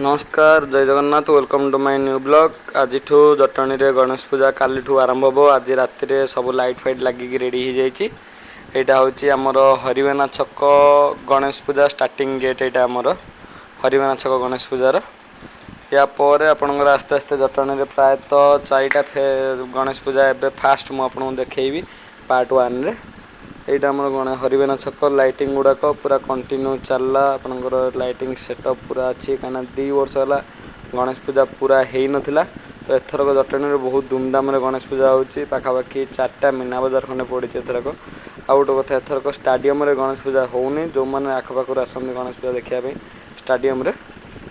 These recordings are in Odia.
ନମସ୍କାର, ଜୟ Jagannath. Welcome to my new vlog. ଆଜିଠୁ ଜଟଣୀରେ ଗଣେଶ ପୂଜା କାଲିଠୁ ଆରମ୍ଭ ହେବ। ଆଜି ରାତିରେ ସବୁ ଲାଇଟ୍ ଫାଇଟ୍ ଲାଗିକି ରେଡ଼ି ହେଇଯାଇଛି। ଏଇଟା ହେଉଛି ଆମର ହରିବେନା ଛକ ଗଣେଶ ପୂଜା ଷ୍ଟାର୍ଟିଂ ଗେଟ୍। ଏଇଟା ଆମର ହରିବେନା ଛକ ଗଣେଶ ପୂଜାର। ୟା ପରେ ଆପଣଙ୍କର ଆସ୍ତେ ଆସ୍ତେ ଜଟଣୀରେ ପ୍ରାୟତଃ ଚାରିଟା ଗଣେଶ ପୂଜା। ଏବେ ଫାଷ୍ଟ ମୁଁ ଆପଣଙ୍କୁ ଦେଖେଇବି ପାର୍ଟ ୱାନ୍ରେ। ଏଇଟା ଆମର ହରିବେନା ଛକ। ଲାଇଟିଂ ଗୁଡ଼ାକ ପୁରା କଣ୍ଟିନ୍ୟୁ ଚାଲିଲା। ଆପଣଙ୍କର ଲାଇଟିଂ ସେଟଅପ୍ ପୁରା ଅଛି, କାହିଁକିନା 2 ବର୍ଷ ହେଲା ଗଣେଶ ପୂଜା ପୁରା ହେଇନଥିଲା। ତ ଏଥରକ ଜଟଣୀରେ ବହୁତ ଧୁମଧାମରେ ଗଣେଶ ପୂଜା ହେଉଛି। ପାଖାପାଖି ଚାରିଟା ମୀନା ବଜାର ଖଣ୍ଡେ ପଡ଼ିଛି ଏଥରକ। ଆଉ ଗୋଟେ କଥା, ଏଥରକ ଷ୍ଟାଡ଼ିୟମରେ ଗଣେଶ ପୂଜା ହେଉନି। ଯେଉଁମାନେ ଆଖପାଖରୁ ଆସନ୍ତି ଗଣେଶ ପୂଜା ଦେଖିବା ପାଇଁ ଷ୍ଟାଡ଼ିୟମରେ,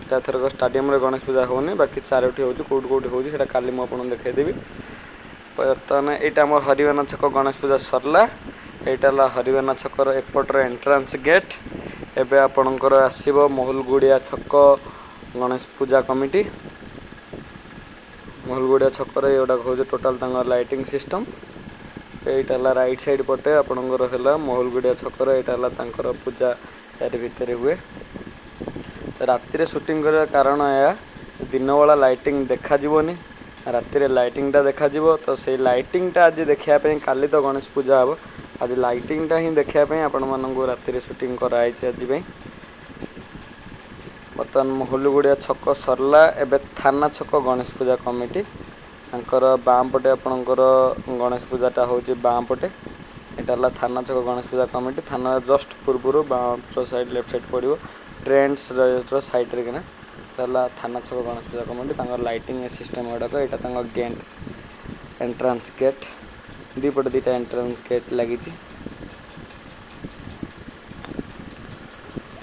ତ ଏଥରକ ଷ୍ଟାଡ଼ିୟମରେ ଗଣେଶ ପୂଜା ହେଉନି। ବାକି ଚାରୋଟି ହେଉଛି। କେଉଁଠି କେଉଁଠି ହେଉଛି, ସେଇଟା କାଲି ମୁଁ ଆପଣଙ୍କୁ ଦେଖାଇଦେବି। ବର୍ତ୍ତମାନ ଏଇଟା ଆମର ହରିବେନା ଛକ ଗଣେଶ ପୂଜା ସରିଲା। ଏଇଟା ହେଲା ହରିବେନା ଛକର ଏପଟର ଏଣ୍ଟ୍ରାନ୍ସ ଗେଟ୍। ଏବେ ଆପଣଙ୍କର ଆସିବ ମହୁଲଗୁଡ଼ିଆ ଛକ ଗଣେଶ ପୂଜା କମିଟି। ମହୁଲଗୁଡ଼ିଆ ଛକରେ ଏଗୁଡ଼ାକ ହେଉଛି ଟୋଟାଲ୍ ତାଙ୍କର ଲାଇଟିଂ ସିଷ୍ଟମ୍। ଏଇଟା ହେଲା ରାଇଟ୍ ସାଇଡ଼୍ ପଟେ ଆପଣଙ୍କର ହେଲା ମହୁଲଗୁଡ଼ିଆ ଛକର। ଏଇଟା ହେଲା ତାଙ୍କର ପୂଜା, ଏହାରି ଭିତରେ ହୁଏ। ତ ରାତିରେ ସୁଟିଂ କରିବାର କାରଣ ଏହା, ଦିନବେଳା ଲାଇଟିଂ ଦେଖାଯିବନି, ରାତିରେ ଲାଇଟିଂଟା ଦେଖାଯିବ। ତ ସେଇ ଲାଇଟିଂଟା ଆଜି ଦେଖିବା ପାଇଁ, କାଲି ତ ଗଣେଶ ପୂଜା ହେବ, ଆଜି ଲାଇଟିଂଟା ହିଁ ଦେଖିବା ପାଇଁ ଆପଣମାନଙ୍କୁ ରାତିରେ ସୁଟିଂ କରାହେଇଛି ଆଜି ପାଇଁ। ବର୍ତ୍ତମାନ ମହୁଲଗୁଡ଼ିଆ ଛକ ସରିଲା। ଏବେ ଥାନା ଛକ ଗଣେଶ ପୂଜା କମିଟି। ତାଙ୍କର ବାଁ ପଟେ ଆପଣଙ୍କର ଗଣେଶ ପୂଜାଟା ହେଉଛି ବାଁ ପଟେ। ଏଇଟା ହେଲା ଥାନା ଛକ ଗଣେଶ ପୂଜା କମିଟି। ଥାନା ଜଷ୍ଟ ପୂର୍ବରୁ ବାଁ ସାଇଡ଼୍, ଲେଫ୍ଟ ସାଇଡ଼୍ ପଡ଼ିବ, ଟ୍ରେଣ୍ଡସର ସାଇଡ଼୍ରେ କିନା। ଏଇଟା ହେଲା ଥାନା ଛକ ଗଣେଶ ପୂଜା କମିଟି। ତାଙ୍କର ଲାଇଟିଂ ସିଷ୍ଟମ୍ ଗୁଡ଼ାକ। ଏଇଟା ତାଙ୍କ ଗେଟ୍, ଏଣ୍ଟ୍ରାନ୍ସ ଗେଟ୍। ଦୁଇ ପଟେ ଦୁଇଟା ଏଣ୍ଟ୍ରାନ୍ସ ଗେଟ୍ ଲାଗିଛି।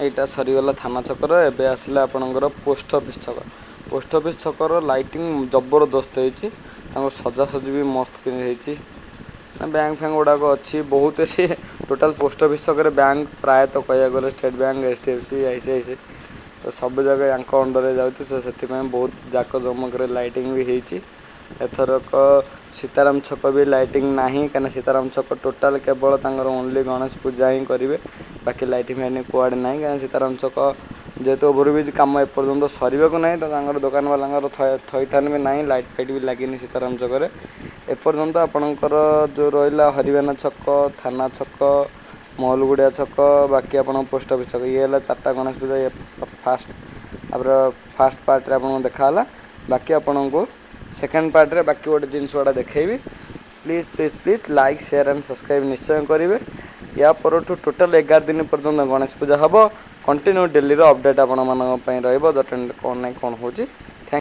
ଏଇଟା ସରିଗଲା ଥାନା ଛକର। ଏବେ ଆସିଲା ଆପଣଙ୍କର ପୋଷ୍ଟ ଅଫିସ୍ ଛକ। ପୋଷ୍ଟ ଅଫିସ୍ ଛକର ଲାଇଟିଂ ଜବରଦସ୍ତ ହେଇଛି। ତାଙ୍କ ସଜାସଜି ବି ମସ୍ତ କରି ହେଇଛି। ବ୍ୟାଙ୍କ ଫ୍ୟାଙ୍କ ଗୁଡ଼ାକ ଅଛି ବହୁତ ଏଠି। ଟୋଟାଲ୍ ପୋଷ୍ଟ ଅଫିସ୍ ଛକରେ ବ୍ୟାଙ୍କ ପ୍ରାୟତଃ କହିବାକୁ ଗଲେ state bank, HDFC, ICICI, ତ ସବୁ ଜାଗା ୟାଙ୍କ ଅଣ୍ଡରରେ ଯାଉଛି। ସେ ସେଥିପାଇଁ ବହୁତ ଜାକ ଜମକରେ ଲାଇଟିଂ ବି ହେଇଛି। ଏଥରକ ସୀତାରାମ ଛକ ବି ଲାଇଟିଂ ନାହିଁ, କାହିଁକିନା ସୀତାରାମ ଛକ ଟୋଟାଲ୍ କେବଳ ତାଙ୍କର ଓନ୍ଲି ଗଣେଶ ପୂଜା ହିଁ କରିବେ। ବାକି ଲାଇଟିଂ ଫାଇଟିଂ କୁଆଡ଼େ ନାହିଁ, କାହିଁକିନା ସୀତାରାମ ଛକ ଯେହେତୁ ଓଭରବ୍ରିଜ୍ କାମ ଏପର୍ଯ୍ୟନ୍ତ ସରିବାକୁ ନାହିଁ, ତ ତାଙ୍କର ଦୋକାନବାଲାଙ୍କର ଥଇଥାନ ବି ନାହିଁ, ଲାଇଟ୍ ଫାଇଟ୍ ବି ଲାଗିନି ସୀତାରାମ ଛକରେ ଏପର୍ଯ୍ୟନ୍ତ। ଆପଣଙ୍କର ଯେଉଁ ରହିଲା ହରିବେନା ଛକ, ଥାନା ଛକ, ମହଲଗୁଡ଼ିଆ ଛକ, ବାକି ଆପଣଙ୍କ ପୋଷ୍ଟ ଅଫିସ୍ ଛକ, ଇଏ ହେଲା ଚାରିଟା ଗଣେଶ ପୂଜା। ଇଏ ଫାଷ୍ଟ, ତାପରେ ଫାଷ୍ଟ ପାର୍ଟରେ ଆପଣଙ୍କୁ ଦେଖାହେଲା। ବାକି ଆପଣଙ୍କୁ ସେକେଣ୍ଡ ପାର୍ଟରେ ବାକି ଗୋଟେ ଜିନିଷ ଗୁଡ଼ା ଦେଖେଇବି। Please, please, please like, share and subscribe ନିଶ୍ଚୟ କରିବେ। ୟା ପରଠୁ ଟୋଟାଲ୍ 11 ଦିନ ପର୍ଯ୍ୟନ୍ତ ଗଣେଶ ପୂଜା ହେବ। କଣ୍ଟିନ୍ୟୁ ଡେଲିର ଅପଡ଼େଟ୍ ଆପଣମାନଙ୍କ ପାଇଁ ରହିବ, ଜଟଣୀରେ କ'ଣ ନାହିଁ କ'ଣ ହେଉଛି।